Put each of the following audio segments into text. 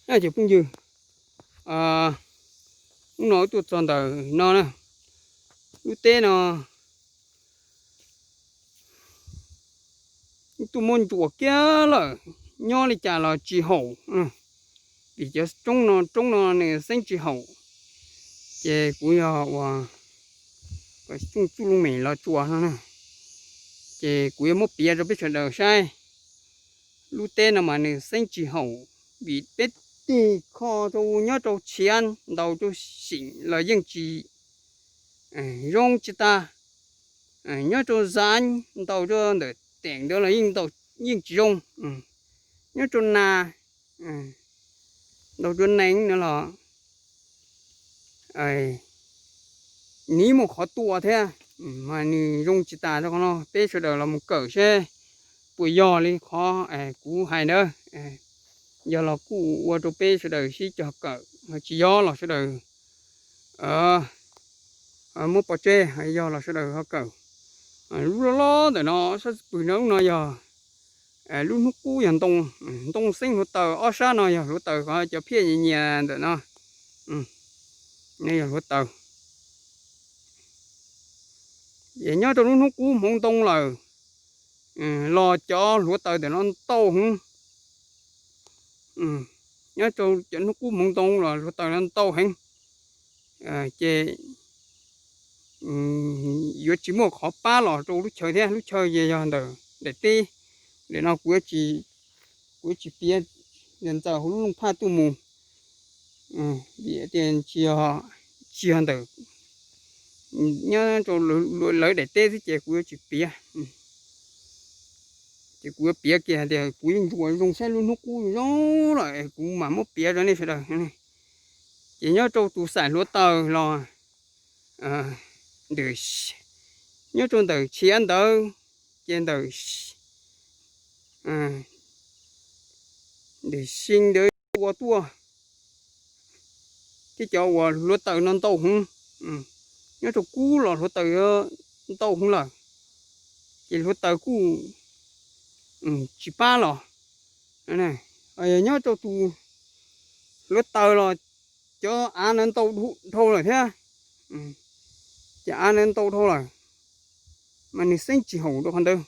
Nyob cov phooj ywg, hnub no wb tuaj txog ntawm no na, lub teb no tuaj muab ntsuas kiag lawm, nyob li cas los tsis haum, vim cov roob no, roob no nws xeeb tsis haum. Ces kuv yog uas txuj lub mem los tsuas no na, ces kuv yuav muab piav rau peb sawv daws saib. Lub teb no mas nws xeeb tsis haum, vim peb tig kho rau nyob rau tshiav ntaus rau xim los yeej tsis zoo tsis tag. Nyob rau zaav ntaus rau ntawm teem ntawd los yeej tsis zoo. Nyob rau nas, ntaus rau nees no los nws muaj qhov tua thiab, mas nws zoo tsis tas rau qhov no. Peb sawv daws los mus kawm seb puas yog li qhov kuv hais ntawd. Yog los kuj ua rau peb sawv daws sib cog kawm, tsis yog los sawv daws muab pov tseg, yog los sawv daws ho kawm. Lub loj loj ntawm no sab pwg no, lub no yog lub hnub qub yog ntoo, ntoo xeeb hluav taws, ob sab no yog hluav taws, qhov cov phiaj nyias nyias ntawm no, no yog hluav taws. Es nyob rau lub hnub qub hmoov ntoo lawm los cov hluav taws ntawm no ntau heev. Nyob rau cov hnub qub hmoov ntoo los hluav taws no ntau heev, ces yuav tsis muaj qhov pab los rau lub chaw thiab. Lub chaw ces yog ntawm daim teb, ntawm no kuv yuav tsis piav ntxaws hauv lub looj phaj tuaj mus, vim tias tsis yog ntawm, nyob rau lawv daim teb xwb ces kuv yuav tsis piav. Ces kuv yuav piav kiag hais tias kuv yeej ntsuas zoo saib lub hnub qub zoo lawm kuv mam muab piav rau nej sawv daws. Ces nyob rau tus xaim hluav taws los ntawm, nyob rau ntawm tshiav ntawd, ces ntawm, ntawm xi ntawd ua tuaj, thiab cov uas hluav taws no ntau heev. Nyob rau kub los hluav taws ntau heev lawm, ces hluav taws kuj tsis pab los. Nyob rau tus hluav taws los cov av ntawd ntau dhau lawm thiab, ces av ntawd ntau dhau lawm, mas nws xeeb tsis haum rau qhov ntawd.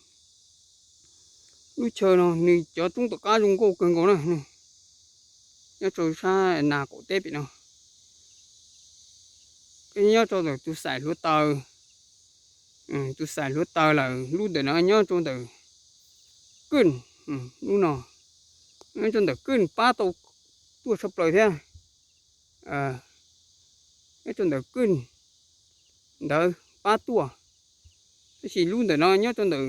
Lub chaw no nws cov roob tom qab zoo nkauj kawg nkaus na, nyob rau sab nas qaum teb pem no, nyob rau ntawm tus xaim hluav taws, tus xaim hluav taws lawm lub ntawm no nyob rau ntawm kwj, lub no nyob rau ntawm kwj pab tau tuaj tshaj plaws thiab. Nyob rau ntawm kwj ntawd pab tuaj, tab sis lub ntawm no nyob rau ntawm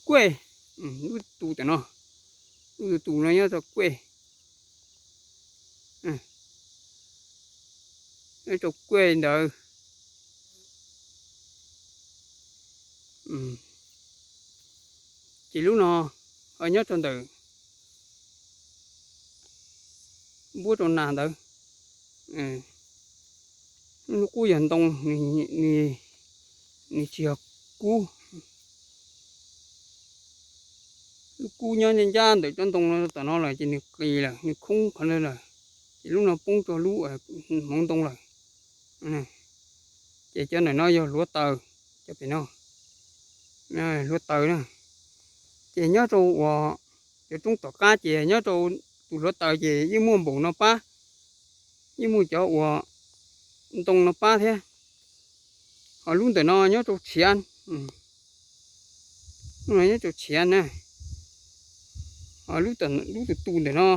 kuj, lub tus tam no, lub tus tus no nyob rau kuj, nyob rau kuj ntawd. Ces lub no ho nyob rau ntawm npuab rau nas ntawd. Lub hnub qub yog ntoo, nws tsis yog kub. Lub kub nyob ncaj ncaj ntawm tsob ntoo no tom no lawm ces nws qis lawm, nws khoob qhov ntawd lawm, ces lub no poob rau lub hmoov ntoo lawm. Ces cov ntawm no yog hluav taws, cov pem no hluav taws na. Ces nyob rau uas cov roob tom qab ces nyob rau tus hluav taws ces yeej muaj npaum no pab, yeej muaj cov uas ntoo no pab thiab. Ho lub ntawm no nyob rau tshiav, lub no nyob rau tshiav na. Ho lub tus tus ntawm no,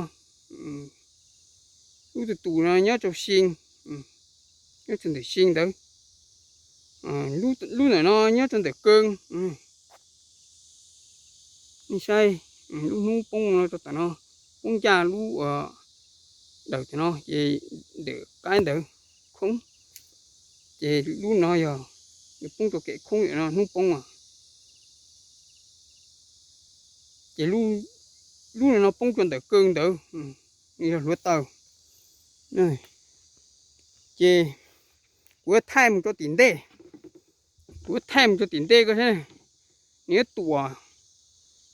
lub tus tus no nyob rau si, nyob rau ntawm si ntawd. Lub ntawm no nyob rau ntawm kawg. Nej saib, lub hnub poob no rau tom no, poob ncaj lub dawm tom no ces ntawm qaib ntawd khoob. Ces lub no yog nws poob rau kem khoob no, hnub poob os. Ces lub no poob rau ntawm kawg ntawd, nws yog hluav taws. Ces kuv yuav thaij mus rau tim ntej, kuv yuav thaij mus rau tim ntej koj saib, nws yuav tuam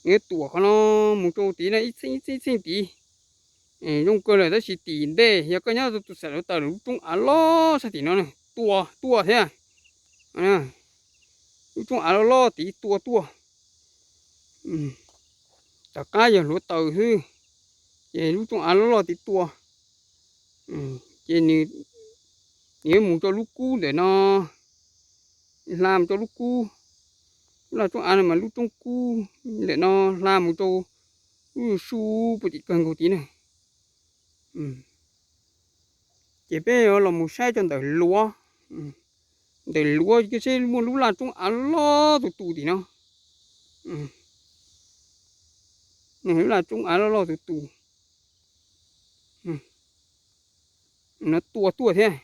Nws tuam qhov no mus rau tid no ib txheej ib txheej ib txheej tid. Zoo kawg lawm tab sis tim ntej yog koj nyob rau tus xaim hluav taws lub roob av loj sab tim no tua tuaj thiab. Lub roob av loj loj tid tua tuaj. Tom qab yog hluav taws xwb, ces lub roob av loj loj tid tua, ces nws yuav mus rau lub kub ntawm no, hla mus rau lub kub, lub laj roob av no mas lub roob kub ntawm no hla mus rau lub su puag tim kawg nkaus tid na. Ces peb yuav los mus saib rau ntawm luav, ntawm luav kiag seb muaj lub laj roob av loj tus tus tim no. Lub laj roob av loj loj tus tus no tua tuaj thiab.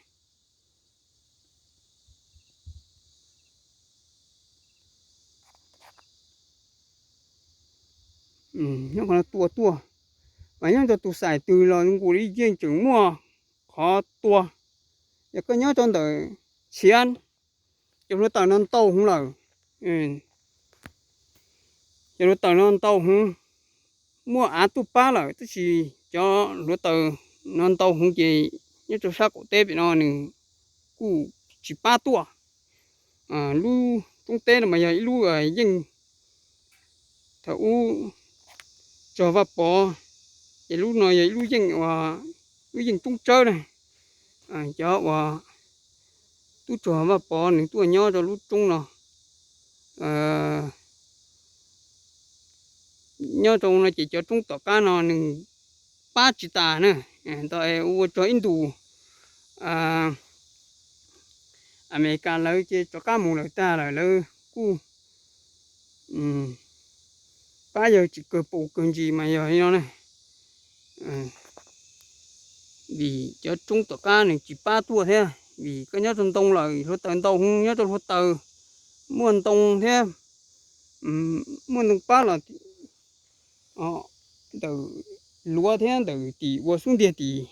Nyob qhov no tua tuaj, mas nyob rau tus xaim twg los nkaus li yeej tseem muaj qhov tua. Yog koj nyob rau ntawm tshiav, cov hluav taws no ntau heev lawm. Cov hluav taws no ntau heev, muaj av tuaj pab lawm tab sis cov hluav taws no ntau heev ces nyob rau sab qaum teb pem no nws kuj tsis pab tuaj. Lub roob teb no mas yog ib lub yeej thaum ub txog Vaj Pov, ces lub no yog ib lub yeej, lub yeej roob tsawb na. Cov uas tub txog Vaj Pov nws tuaj nyob rau lub roob no, nyob rau no ces cov roob tom qab no nws pab tsis tas na. Ntawd ua txog ib ntus Amelikas lawv ces rov qab mus lawm tag lawm, lawv kuj pab yawg tsis kawg paus kawg ntsis mas yog li no na. Vim cov roob tom qab nws tsis pab tuaj thiab, vim koj nyob rau ntoo lawm hluav taws ntau heev, nyob rau hluav taws muaj ntoo thiab, muaj ntoo pab los ntawm luav thiab ntawm tim ua xub ntiag tim,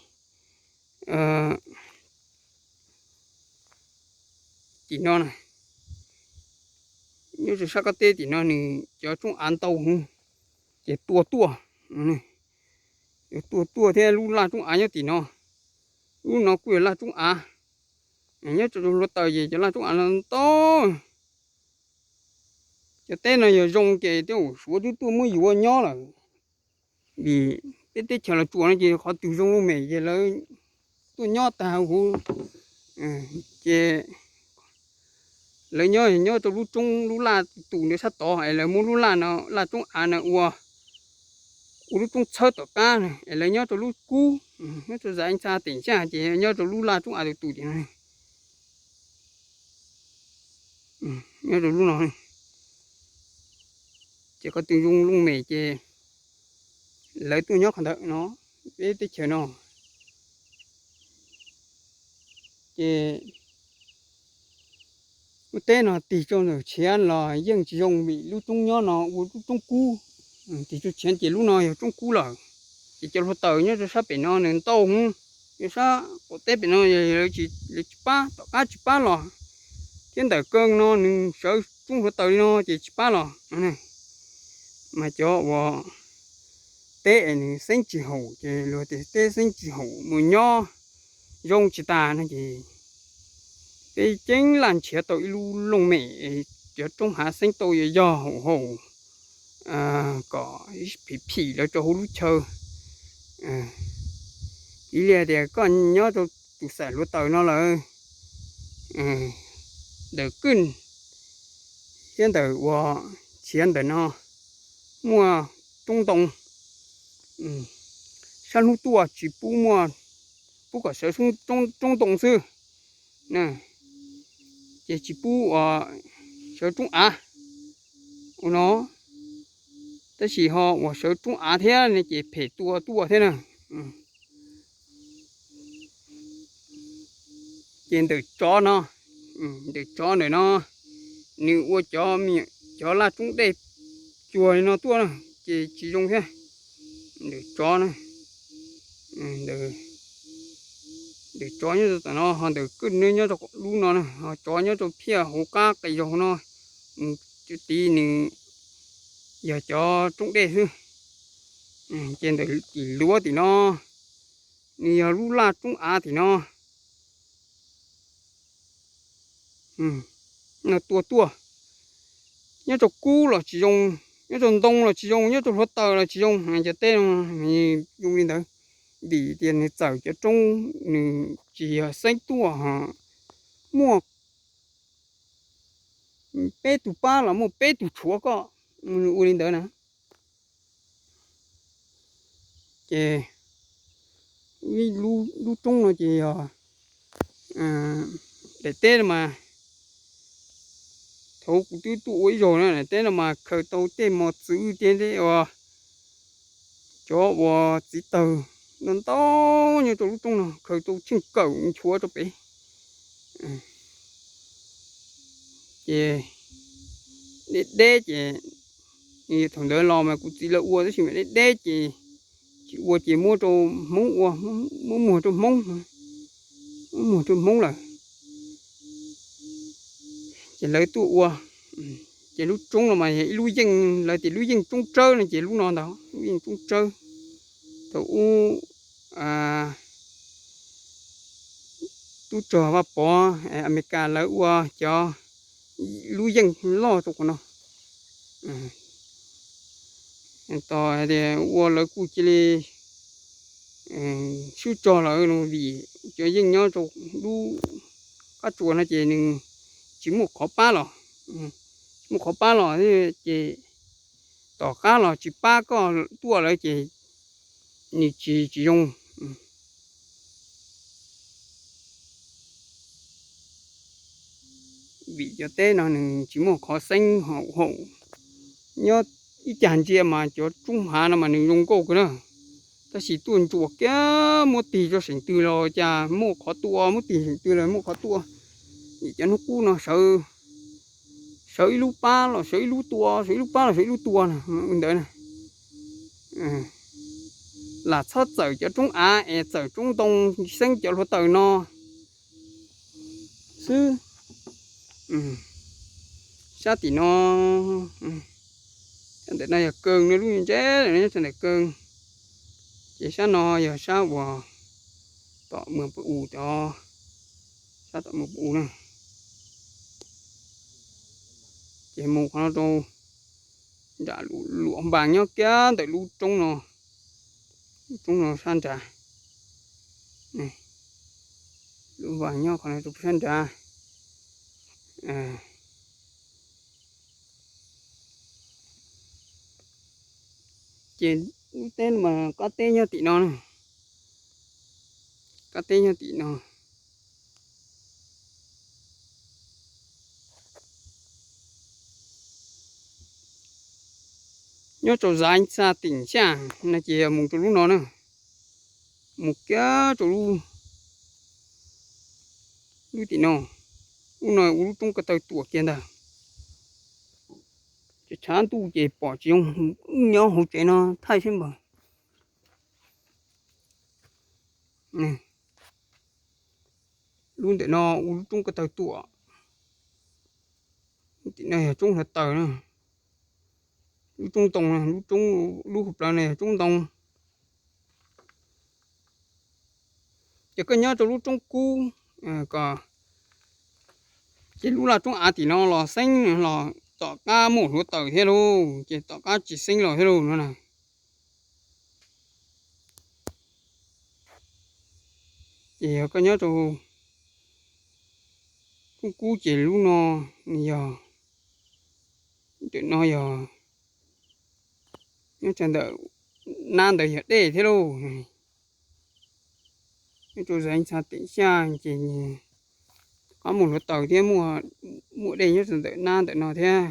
tim no na. Nyob rau sab qab teb tim no nws cov roob av ntau heev, ces tua tuaj, tua tuaj thiab lub laj roob av nyob tim no. Lub no kuj yog laj roob av, nyob rau hluav taws ces cov laj roob av no ntau. Cov teb no yog zoo ces tej zaum Suav twb tuaj muab yuav nyob lawm, vim peb teb chaws Los Tsuas no ces qhov twg zoo looj mem ces lawv tuaj nyob tag huv. Ces lawv nyob nyob rau lub roob lub laj tus ntawd sab tod es lawv muab lub laj no, laj roob av no ua, ua lub roob txhawb tom qab na es lawv nyob rau lub kub, nyob rau Zam Ntxa Teem Xyaj ces nyob rau lub laj roob av tus tus tim no, nyob rau lub no. Ces qhov twg zoo looj mem ces lawv tuaj nyob qhov ntawd no, peb teb chaws no. Ces lub teb no tig rau ntawm tshiav los yeej tsis zoo vim lub roob nyob no ua lub roob kub, tig rau tshiav ces lub no yog roob kub lawm. Ces cov hluav taws nyob rau sab pem no nws ntau heev, yog sab qaum teb pem no lawv tsis pab, tom qab tsis pab los, thiab ntawm kawg no nws sawv roob hluav taws li no ces tsis pab los. Mas cov uas teb es nws xeeb tsis haum ces luag tias teb xeeb tsis haum mus nyob zoo tsis tas no ces peb ceeb laj nrhiav tau ib lub looj mem, cov roob hav xeeb tau yog yog haum haum kom phim phim lawv rau hauv lub chaw. Ib li tias koj nyob rau tus xaim hluav taws no lawm, ntawm kwj thiab ntawm uas tshiav ntawm no muaj roob ntoo, sab hnub tuaj tsis pub muaj, pub kom sawv roob ntoo xwb, ces tsis pub uas sawv roob av ua no, tab sis ho uas sawv roob av thiab ne ces phem tua tuaj thiab na. Ces ntawm tsov no, ntawm tsov ntawm no nws ua cov, cov laj roob dej cuag li no tuaj na, ces tsis zoo thiab. Ntawm tsov na, ntawm tsov nyob rau tom no ho ntawm kwj nyob rau lub no na, ho tsov nyob rau phiaj hauv qab qis zaug no, mus tid nws yog cov roob dej xwb. Ces ntawm tim luav tim no, nws yog lub laj roob av tim no. No tua tuaj, nyob rau kub los tsis zoo, nyob rau ntoo los tsis zoo, nyob rau hluav taws los tsis zoo. Cov teb no zoo li ntawd, vim tias nws txawm cov roob, nws tsis yog xeeb tuaj ho muaj peb tug pab los muaj peb tug tshuav koj, ua li ntawd na. Ces lub roob no ces yog daim teb no mas, thaum kuv twb tuaj ua ib zaug na, daim teb no mas khaws tau tej mos txwv tej, tej uas cov uas txiv tawg ntau ntau nyob rau lub roob no, khaws tau tsheej kawm nchuav rau pem. Ces deb deb ces, thaum ntawd los mas kuv txiv lawv ua tab sis mas deb deb ces tsis ua ces muab rau Hmoob ua, muab muag rau Hmoob, muab muag rau Hmoob lawm. Ces lawv tuaj ua, ces lub roob no mas yog ib lub yeej, lawv tias lub yeej roob tsawb no ces lub no ntag, lub yeej roob tsawb. Thaum ub tub rog Vaj Pov Amelikas lawv ua cov lub yeej loj rau qhov no. Tos tias ua lawv kuj cia li swb tso lawm vim cov yeej nyob rau lub qab tsuas no ces nws tsis muaj qhov pab los, tsis muaj qhov pab los ces tom qab los tsis pab koj tuaj lawm ces nws tsis, tsis zoo. Vim cov teb no nws tsis muaj qhov xeeb haum, nyob ib cag ntsia mas cov roob hav no mas nws zoo nkauj kawg na. Tab sis tuaj ntsuas kiag muab tig rau seem twg los cas muaj qhov tua, muab tig seem twg los muaj qhov tua. Vim cov hnub qub no sawv ib lub pab los sawv ib lub tua, sawv ib lub pab los sawv ib lub tua na, ua ntawd na. Lam txhob txawm cov roob av es txawm roob ntoo, xeeb cov hluav taws no xwb. Sab tim no, sab ntawm no yog Kees, lub ntse ntawm no nyob sab ntawm Kees. Ces sab no yog sab uas tom Muas Pus Us tod, sab tom Muas Pus Us na. Ces mus qhov no rau nram Luam Npas nyob kiag ntawm lub roob no, lub roob no sab nrad. Luam Npas nyob qhov no rau sab nrad. Ces lub teb no mas qab teb nyob tim no na, qab teb nyob tim no. Nyob rau Xav Xaj Teem Xyaj no ces yog mus rau lub no na, mus kiag rau lub, lub tim no, lub no ua lub roob ko taw tuam kiag ntag. Ces tshav ntuj ces pom tsis zoo, nyob hauv tsev no thaij seb npawg. Lub ntawm no ua lub roob ko taw tuam, lub tim no yog roob hluav taws na, lub roob ntoo, lub roob, lub hauv plawv no yog roob ntoo. Ces koj nyob rau lub roob kub, ko, ces lub laj roob av tim no los xeeb los tom qab muaj hluav taws thiab lauj, ces tom qab tsis xeeb los thiab lauj no na. Ces yog koj nyob rau roob kub ces lub no nws yog, ntawm no yog, nyob rau ntawm nab ntawd yog dej thiab lauj. Nyob rau Xav Xaj Teem Xyaj ces qab muaj hluav taws thiab, muaj dej nyob rau ntawm nab ntawm no thiab.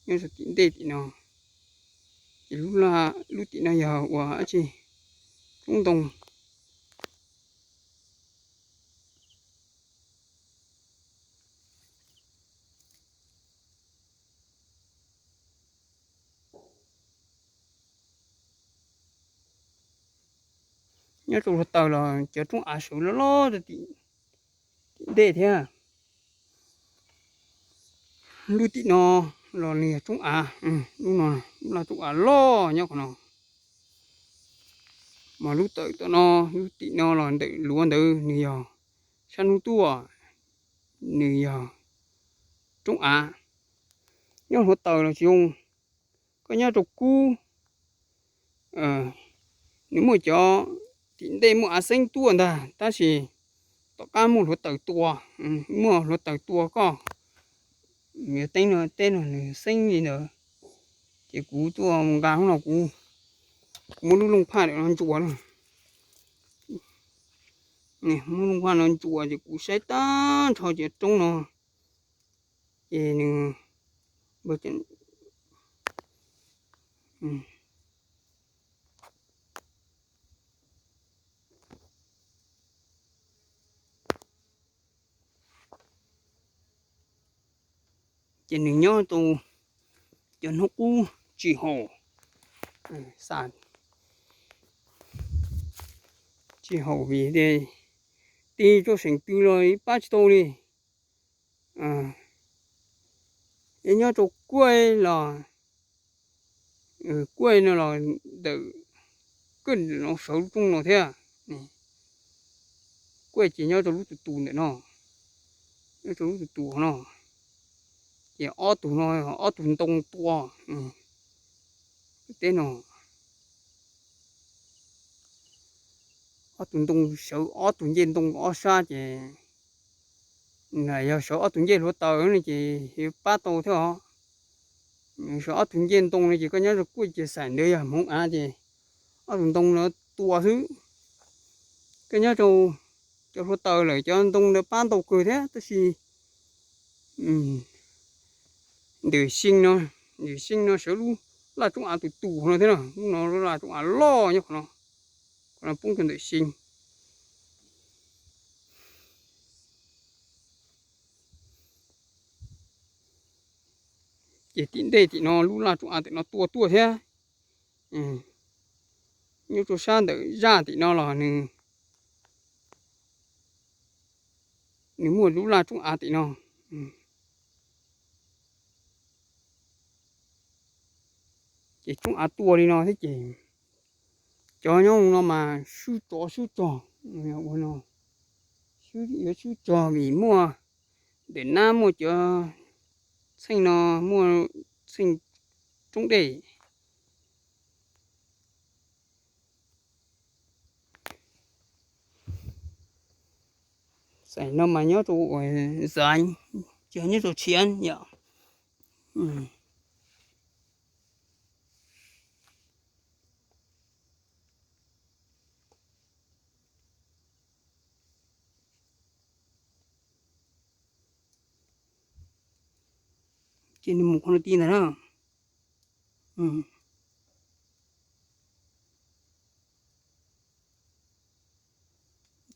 Nyob rau tim ntej tim no, ces lub, lub tim no yog ua dab tsi, roob ntoo. Nyob rau hluav taws los cov roob av sawv loj loj rau tim ntej thiab. Lub tim no los nws yog roob av, lub no lub laj roob av loj nyob qhov no. Mas lub tawm tom no, lub tim no los ntawm luav ntawd nws yog sab hnub tuaj, nws yog roob av. Nyob hluav taws los tsis zoo, koj nyob rau kub, nws muaj cov tim ntej muaj av xeeb tuaj ntag, tab sis tom qab muaj hluav taws tua, muaj hluav taws tua koj, nws teeb no teb no nws xeeb li ntawd. Ces kuv tuaj nqa hnub no kuv, kuv muab lub looj phaj ntawm no ntsuas na, muab looj phaj no ntsuas ces kuv saib tag nrho cov roob no ces nws ces nws nyob rau cov hnub qub tsis haum, tsis haum vim tig rau seem twg los pab tsis tau li. Es nyob rau kuaj los, kuaj no los ntawm, kuaj no sawv lub rooj no thiab. Kuaj ces nyob rau lub tus tus ntawm no, nyob rau lub tus tus no, ces ob tug no, ob tug ntoo tua teb no, ob tug ntoo sawv, ob tug ncej ntoo ob sab ces yog sawv ob tug ncej hluav taws no ces yuav pab tau thiab os. Sawv ob tug ncej ntoo no ces koj nyob rau kuaj ces xaim ntawd yog hmoov av ces ob tug ntoo no tua xwb. Koj nyob rau cov hluav taws lawm cov ntoo ntawd pab ntau kawg thiab tab sis ntawm xyee no, ntawm xyee no sawv lub laj roob av tus tus no thiab no, lub no lub laj roob av loj nyob qhov no, qhov no poob rau ntawm xyee. Ces tim ntej tim no lub laj roob av tim no tua tuaj thiab. Nyob rau sab ntawm zaj tim no los nws, nws muaj lub laj roob av tim no, ces roob av tua li no thiab ces cov nyob no mas swb tsov swb rog, ua no swb, yuav swb rog vim muaj ntawm nab muaj cov txheej no, muaj txheej roob dej. Xaim no mas nyob rau uas zav, tsis nyob rau tshiav yom. Ces nws mus qhov no ti ntag na.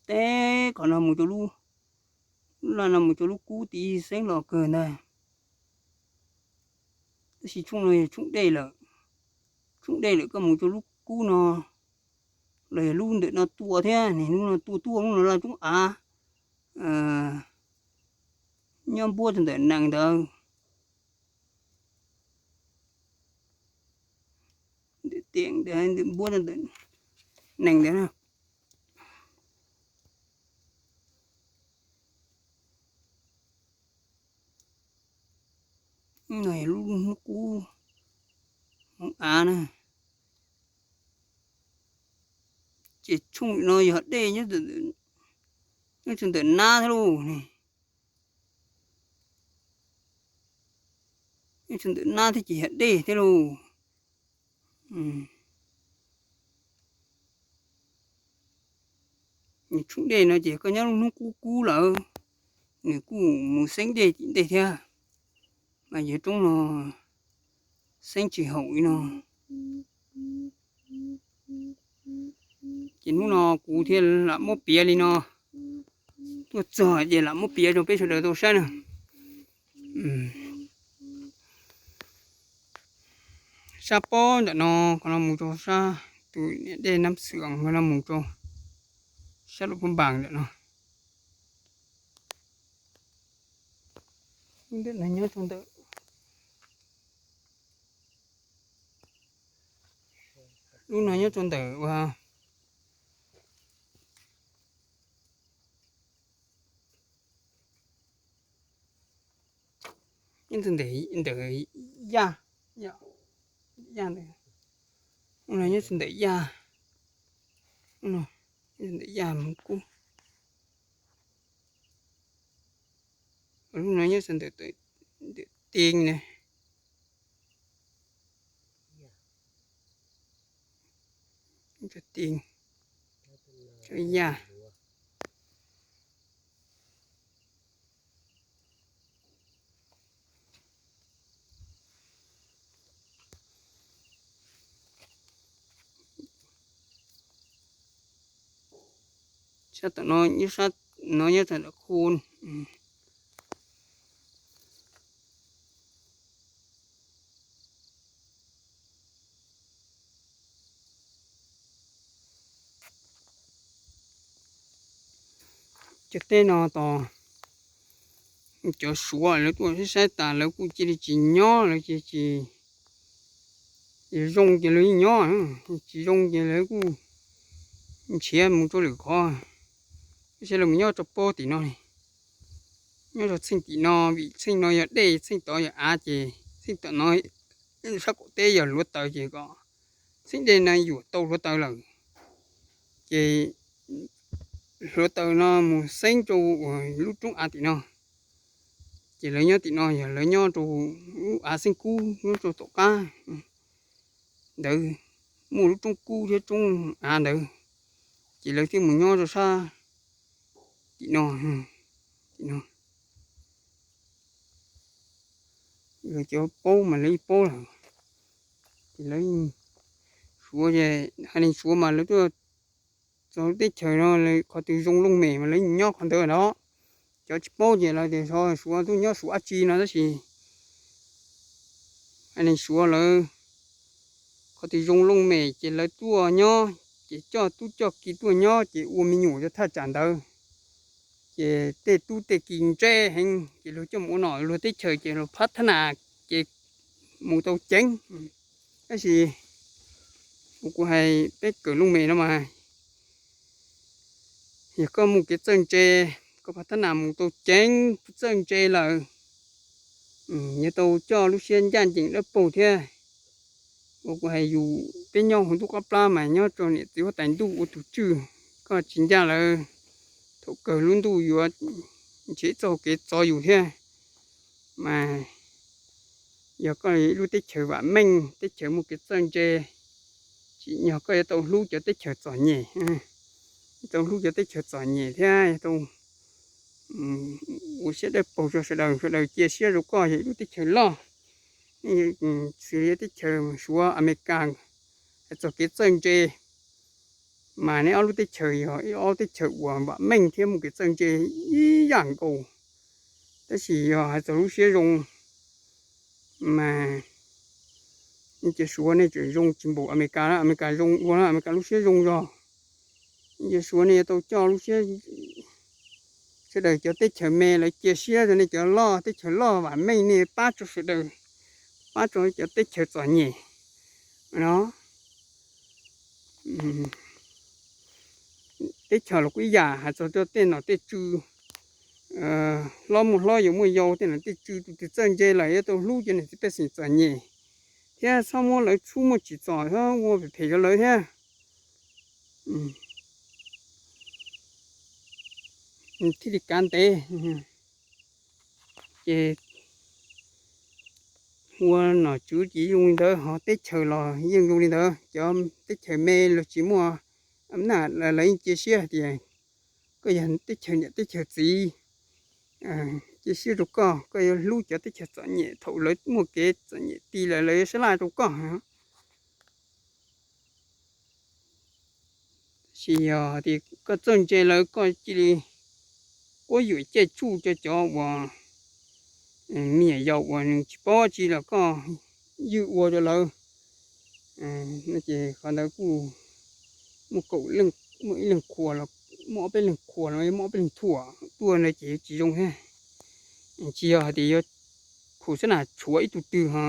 Teb qhov no mus rau lub, lub laj no mus rau lub kub tid xeeb los kawg ntag. Tab sis tshooj no yog tshooj dej lawm, tshooj dej lawm koj mus rau lub kub no los yog lub ntawm no tua thiab, lub no tua tuaj lub no laj roob av nyob npuab rau ntawm nees ntawd. Ntawm tiam ntawd npuab rau ntawm nees ntawd na. No yog lub hnub qub hmoov av na. Ces tshooj no yog dej nyob rau ntawm nab thiab lauj. Nyob rau ntawm nab thiab ces yog dej thiab lauj. Nws tshooj dej no ces koj nyob lub hnub qub kub lawm, nws kuj mus xeeb dej tim ntej thiab. Mas yog roob no xeeb tsis haum li no. Ces hnub no kuv thiaj lam muab piav li no, tuaj txog ces lam muab piav rau peb sawv daws tau saib na. Sab pob ntawm no, qhov no mus rau sab tus niam dej Nab Xwm, qhov no mus rau sab lub Phab Npas ntawm no. Ntawm no nyob rau ntawm Lub no nyob rau ntawm ua, nyob ntawm yaj, yaj ntawd, lub no nyob rau ntawm yaj, ntawm yaj mus kub. Lub no nyob rau ntawm, ntawm ti na, ti, yaj. Sab tom no, sab no nyob rau ntawm khu. Cov teb no tos cov Suav lawv tuaj saib saib tas lawv kuj cia li tsis nyob, lawv cia li tsis zoo ces lawv yeej nyob, tsis zoo ces lawv kuj nrhiav mus rau lwm qhov. Saib lawv mus nyob rau pob tim no li, nyob rau txheej tim no, vim txheej no yog dej, txheej tod yog av ces txheej tom no sab qaum teb yog hluav taws ces kom txheeb dej no yuam tau hluav taws lawm, ces hluav taws no mus xeeb rau uas lub roob av tim no, ces lawv nyob tim no yog lawv nyob rau lub av xeeb kub nyob rau tom qab ntawd, muaj lub roob kub thiab roob av ntawd, ces lawv thiaj mus nyob rau sab tim no, tim no. Lawv cov paub mas lawv yeej paub lawm, ces lawv Suav, haiv neeg Suav mas lawv tuaj txog lub teb chaws no qhov twg zoo looj mem mas lawv nyob qhov ntawd no. Cov tsis paub ces lawv tias Suav tuaj nyob Suav dab tsi no, tab sis haiv neeg Suav lawv qhov twg zoo looj mem ces lawv tuaj nyob, ces coj tub coj ki tuaj nyob ces ua me nyuam rau thaj tsam ntawd, ces tej tub tej ki ntse heev ces luag coj mus ua nom luag teb chaws ces luag phab thab nas ces mus tau ceev. Tab sis uas kuv hais peb kawm looj mem no mas, yog koj muaj kev txawj ntse, koj phab thab nas mus tau ceev txawj ntse lawm, yuav tau coj lub siab ncaj ncees dawb paug thiab. Uas kuv hais yus peb nyob hauv ntuj qab plab mas nyob rau niam txiv huab tais ntuj ua tus tswj, koj tsis ncaj lawm, thaum kawg lub ntuj yuav nrhiav txoj hau kev txov yus thiab. Mas yog koj lub teb chaws vam meej, teb chaws muaj kev txawj ntse, tsim nyog koj yuav tau hlub cov teb chaws txom nyem, yuav tau hlub cov teb chaws txom nyem thiab yuav tau ua siab dawb paug rau sawv daws, sawv daws cia siab rau koj, yog ib lub teb chaws loj, xws li teb chaws Suav, Amelikas, hais txog kev txawj ntse, mas neb ob lub teb chaws yog ib ob teb chaws uas vam meej thiab muaj kev txawj ntse ib yam nkaus. Tab sis yog hais txog lub siab zoo mas nej cov Suav nej tseem zoo tsis npaum Amelikas, Amelikas zoo ua, Amelikas lub siab zoo zog. Nej cov Suav nej yuav tau coj lub siab, sawv daws cov teb chaws me lawv cia siab rau nej cov loj, teb chaws loj vam meej nej pab rau sawv daws, pab rau cov teb chaws txom nyem no. Teb chaws los kuj ib yam, hais txog tej nom tej tswv, hlob muaj hlob yau muaj yau, tej nom tej tswv tus twg txawj ntse lawm yuav tau hlub cov niam txiv pej xeem txom nyem thiab txhob muab lawv txhub muaj tsim txom, txhob ua phem phem rau lawv thiab. Thiaj li kav ntev. Ces ua nom tswv ces zoo li ntawd, ho teb chaws los yeej zoo li ntawd. Cov teb chaws me los tsis muaj, lawv yeej cia siab hais tias koj yog teb chaws niam teb chaws txiv, cia siab rau koj, koj yuav hlub cov teb chaws txom nyem, thaum lawv muaj kev txom nyem ti lawm lawv yuav sab laj rau koj. Tab sis yog tias koj txawj ntse lawm koj cia li quab yuam caij tsuj rau cov uas me nyuam yaus uas nws tsis paub tsi los koj ywj ua rau lawv, no ces qhov ntawd kuj muaj kaum leej, muaj ib leeg qhuas los, muaj ob peb leeg qhuas los muaj ob peb leeg thuam tuaj no ces tsis zoo thiab. Tsis yog hais tias yuav khuv xab nam tshuav ib tug twg ho,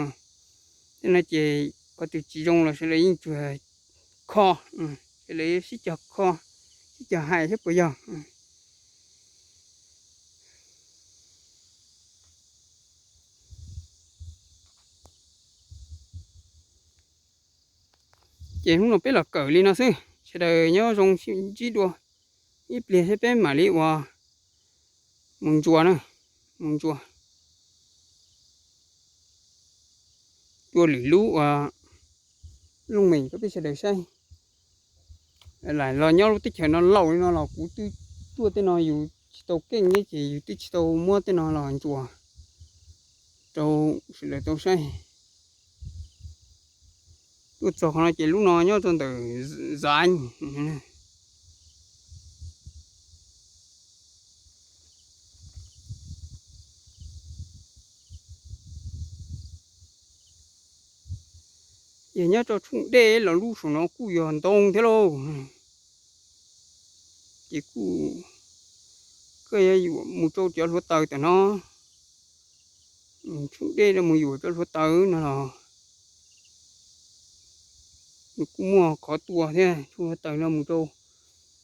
no ces qhov twg tsis zoo los sawv daws yeej tsuas kho, lawv sib cog kho, sib cog hais seb puas yog. Ces hnub no peb los kawm li no xwb, sawv daws nyob zoo sib ntsib dua, ib pliag seb peb mam li ua mus ntsuas na, mus ntsuas, ua lwm lub uas looj mem rau peb sawv daws saib. Lam los nyob lub teb chaws no laus li no los kuv twb tuaj tej no yus tsis tau keej thiab ces yus twb tsis tau muab tej no los ntsuas rau sawv daws tau saib. Tuaj txog qhov no ces lub no nyob rau ntawm Zav. Ces nyob rau tshooj dej los lub saum no kuj yog ntoo thiab lauj. Ces kuj, koj yuav mus rau cov hluav taws tam no, tshooj dej no mus yuam cov hluav taws no los nws kuj muaj qhov tua thiab. Tshooj hluav taws no mus rau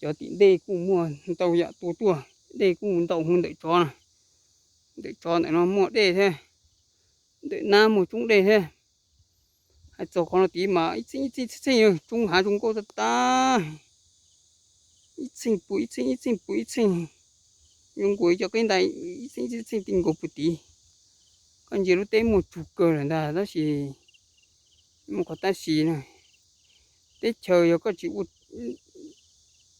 cov tim dej kuj muaj ntau yam tua tuaj, dej kuj ntau hwv ntawm tsov na. Ntawm tsov ntawm no muaj dej thiab, ntawm nab muaj tsoob dej thiab. Hais txog qhov no tid mas ib txheej ib txheej txheej txheej, tsoob hav zoo nkauj tag tag, ib txheej puag ib txheej, ib txheej puag ib txheej, zoo nkaus cov qeb ntais ib txheej ib txheej ti nkaus puag tid. Koj ntsia lub teb muaj tsug kawg lawm ntag tab sis muaj qhov tab sis na, teb chaws yog koj tsis ua,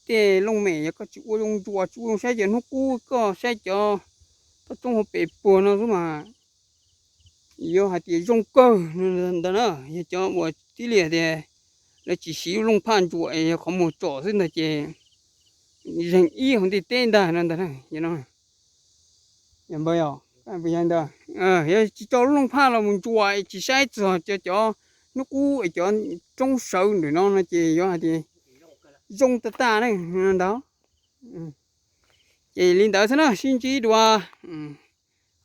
tej looj mem yog koj tsis ua zoo ntsuas tsis ua zoo saib cov hnub qub, koj saib cov toj roob hauv pes puag no xwb mas yuav hais tias zoo kawg ntag na. Yog cov uas tib li tias lawv tsis siv lub looj phaj ntsuas es yog qhov muag tsom xwb ntag ces zeeg ib hauv ntiaj teb ntag no ntag. Yog tsis tso lub looj phaj los mus ntsuas es tsis saib txog cov, cov hnub qub es cov roob sawv ntawm no no ces yuav hais tias zoo tag tag ne ntag. Ces li ntawd xwb na, sib ntsib dua.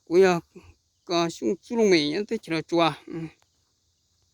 Kuv yog Xyooj Txuj Looj Mem nyob teb chaws Los Tsuas.